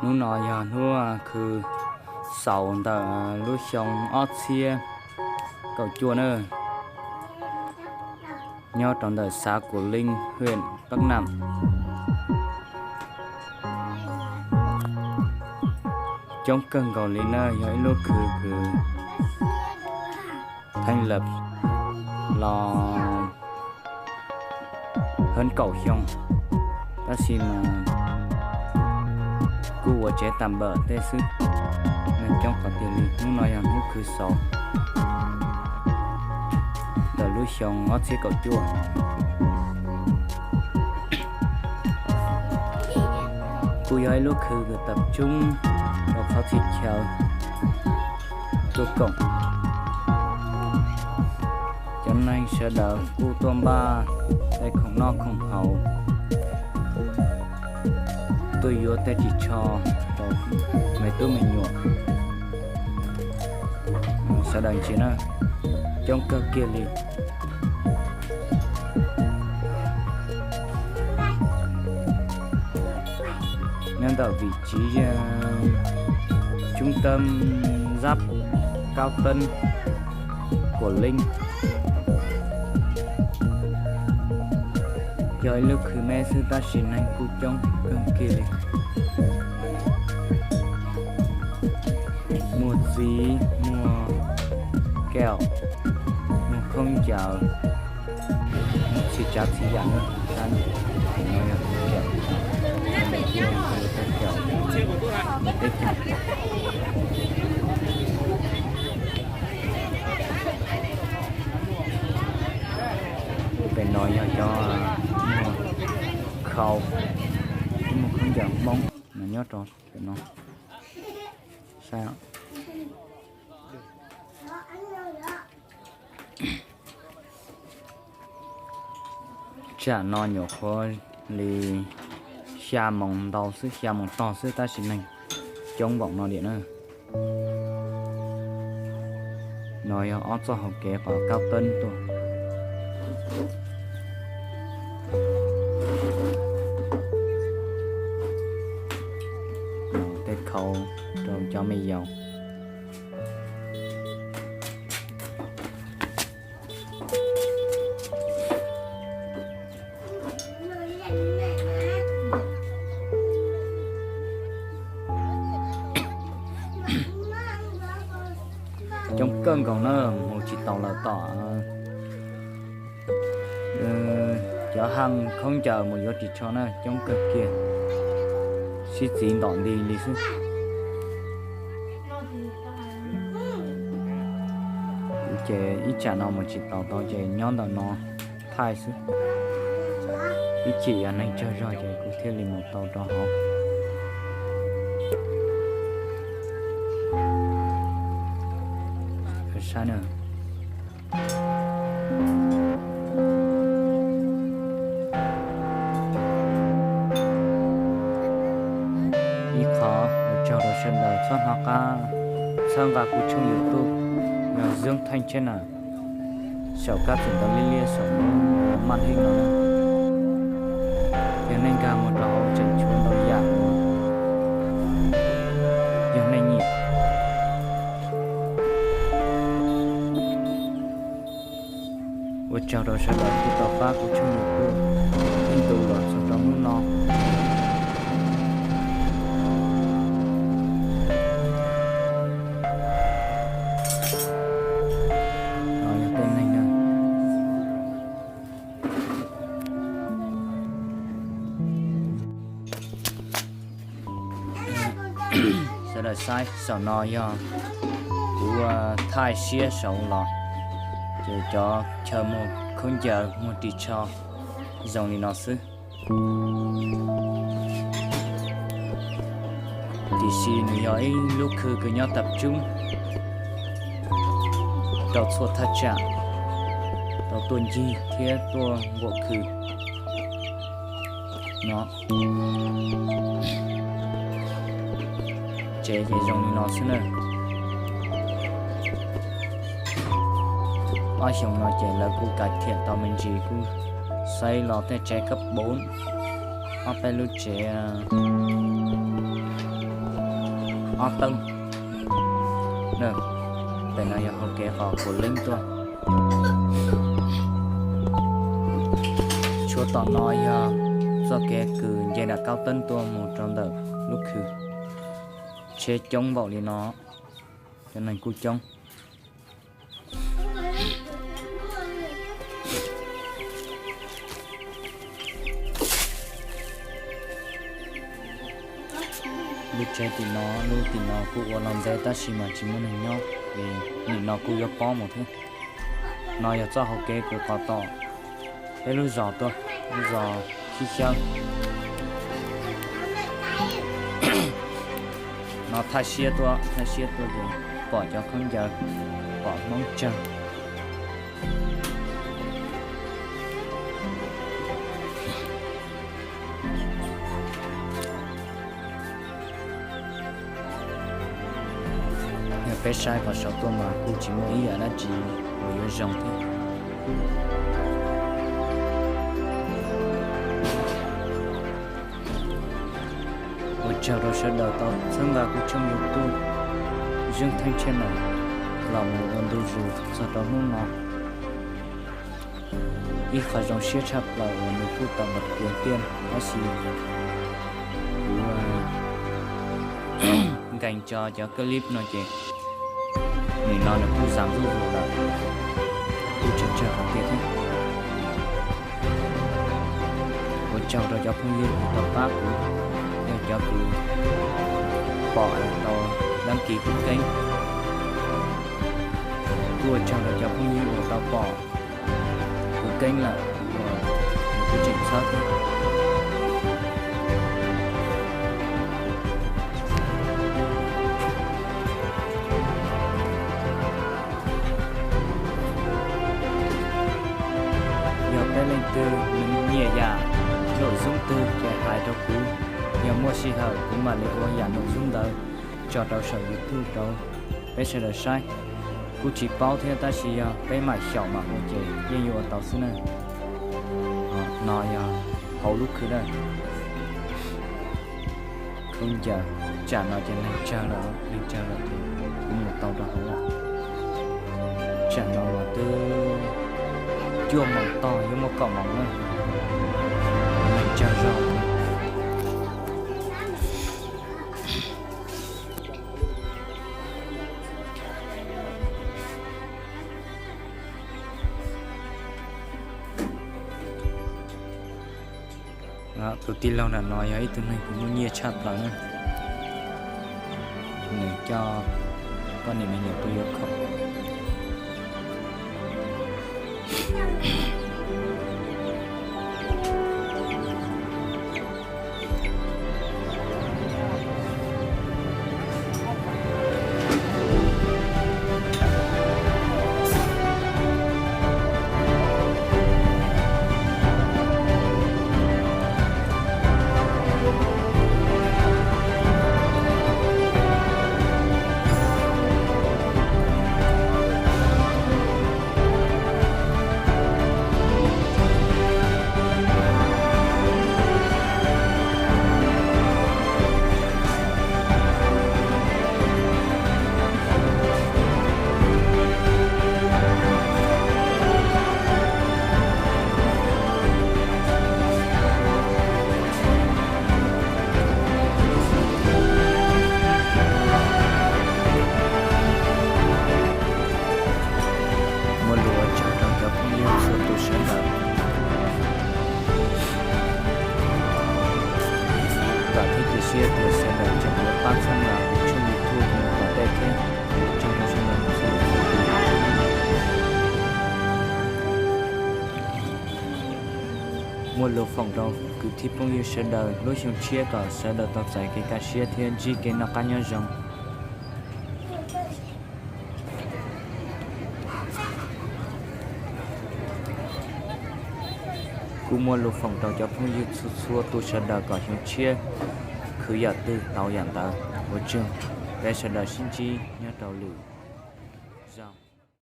Hnub no yog hnub khw xaus ntawm lub xyoo ob txhiab kaum cuaj na, nyob rau ntawm xav Kuam Leej, hwm Pab Nam. Coob kawg nkaus li na, yog ib lub khw kws theej lawm los hab kaum xyoo, tab sis mas kuj ua tsev tas npawm tej xwb. Coob qhov tiag li, hnub no yog hnub khw xaus ntawm lub xyoo ob txhiab kaum cuaj. Kuj yog ib lub khw kws tas tsoob rau qhov txhia chaw tuaj koom. Cov neeg sawv daws kuj tuaj npaj tej khoom noj khoom haus, tuaj yuav tej ris tsho rau me tub me nyuam sawv daws ntsia na, coob kawg kiag li. Nyob ntawm vim tsiv trung tâm giáp Cao Tân, Kuam Leej. Yog ib lub khw me xwb tab sis neeg kuj coob kawg kiag li. Muag txiv, muag kaum, muag khaub ncaws, txhia tsav txhia yam na. Sab no yog kaum, kaum, teb chaws. Pem no yog cov muag khau, muag khaub ncaws Hmoob no nyob rau pem no. Saib, tsam no nyuam qhuav li xya moos ntau xwb, xya moos tog xwb tab sis neeg coob npaum no diam na. No yog ob txoj hauv kev qhov Cao Tân tuaj. Tej khau rau cov me yaus. Coob kawg nkaus na, mus tsis taus lawm tom cov haj khaub ncaws mus yuav ris tsho na, coob kawg kiag, sib txiv ntom nti li xwb. Ces ib tsam no mus tsis taus tau ces nyob ntawm no thaij xwb. Ib chim yog neeg tsawg zog ces kuv thiaj li mus tau rau hauv. Saib na. Ib qho ua tsaug rau sawv daws txhob hnov qab txhawb nqa kuv tshooj YouTube yog Zuag Theej Channel. Saum kab txim ntawv liab liab saum maj heej no, yog nej nkag mus rau hauv tseem tshuav ntau yam uas yog nej nyiam. Ua tsaug rau sawv daws kuj tau pab kuv tshooj YouTube ib ntu los txog rau hnub no. No yog tej neeg na. Sawv daws saib, saum no yog kuv thaij siab saud los, ces cov chaw muag khaub ncaws muag ris tsho zoo li no xwb. Tiam sis nws yog ib lub khw kws nyob tag tsoob rau txhua thaj tsam tau tuaj ncig thiab tuaj nquam khw no. Tsev ces zoo li no xwb na. Ob xyoo no ces lawv kuj kam thiam tau me ntsis, kuj xaiv los tej tsev kab pob, ob peb lub tsev ob teeb. Pem no yog hauv kev qhov puav leej tuaj. Tshuav tom no yog txoj kev kws nce nram Kaub Teeb tuaj mus rau ntawm lub khw. Tsheb coob npaum li no, cov neeg kuj coob. Lub tsheb tim no, lub tim no kuj ua los ntev tab sis mas tsis muaj neeg nyob, es nim no kuj yuav pob mus thiab. No yog txoj hauv kev kws qhov tom peb lub zos tuaj, lub zos Khib Xyawb. No thaj siab tuaj, thaj siab tuaj ces pom cov khaub ncaws, pom Hmoob tsawg. Yog peb saib qhov saum tuaj mas kuj tsis muaj ib yam dab tsi uas yuav zoo thiab. Ua tsaug rau sawv daws tau txhawb nqa kuv tshooj YouTube Zeeb Theeb Channel los mus ua ntu zus txog rau hnub no. Ib qho zoo siab tshaj plaws uas nws kuj tau npam kiag tiaj tab sis kuv nkees tso cov clip no ces nim no nws kuj xa zuj zus lawm, kuj tsis tsawg qhov tiag thiab. Ua tsaug rau cov phooj ywg uas tau pab kuv, yog cov kws pom tau dab kis kuv keeb. Kuj ua tsaug rau cov phooj ywg uas tau pom kuv keeb lawm uas nws kuj tseem txhawb thiab. Yog peb leej twg nyiam yam num zoob twg ces hais rau kuv, yog muaj sij hawm kuv mam li ua yam num zoob ntawd tso rau saum YouTube rau peb sawv daws saib. Kuj tsis paub thiab tab sis yog peb mam xyaum mam ua ces yeej yuav ua tau xwb na. No yog hauv lub khw na. Khaub ncaws, tsam no ces neeg tsawg lawm, neeg tsawg lawm ces kuv mus tau rau hauv lawm. Tsam no mas twb cuaj moos tog yuav muaj kaum moos na, neeg tsawg zog. Tus tij laug nram no yog ib tug neeg kws muaj nyiaj tshaj plaws na. Nws coj poj niam me nyuam tuaj yuav khoom. Muaj lus ua tsaug rau cov phooj ywg txhua tus sawv daws. Vam thiab cia siab tias sawv daws tseem yuav pab txhawb nqa kuv tshooj YouTube mus tom ntej thiab. Ua tsaug rau sawv daws txhua tus. Muaj lus foom rau kwv tij phooj ywg sawv daws lub xyoo tshiab kom sawv daws tau txais kev kaj siab thiab ntsib kev noj qab nyob zoo. Kuj muaj lus foom rau cov phooj ywg txhua txhua tus sawv daws kom xyoo tshiab khwv yam twg tau yam ntawd. Ua tsaug, peb sawv daws sib ntsib nyob rau lwm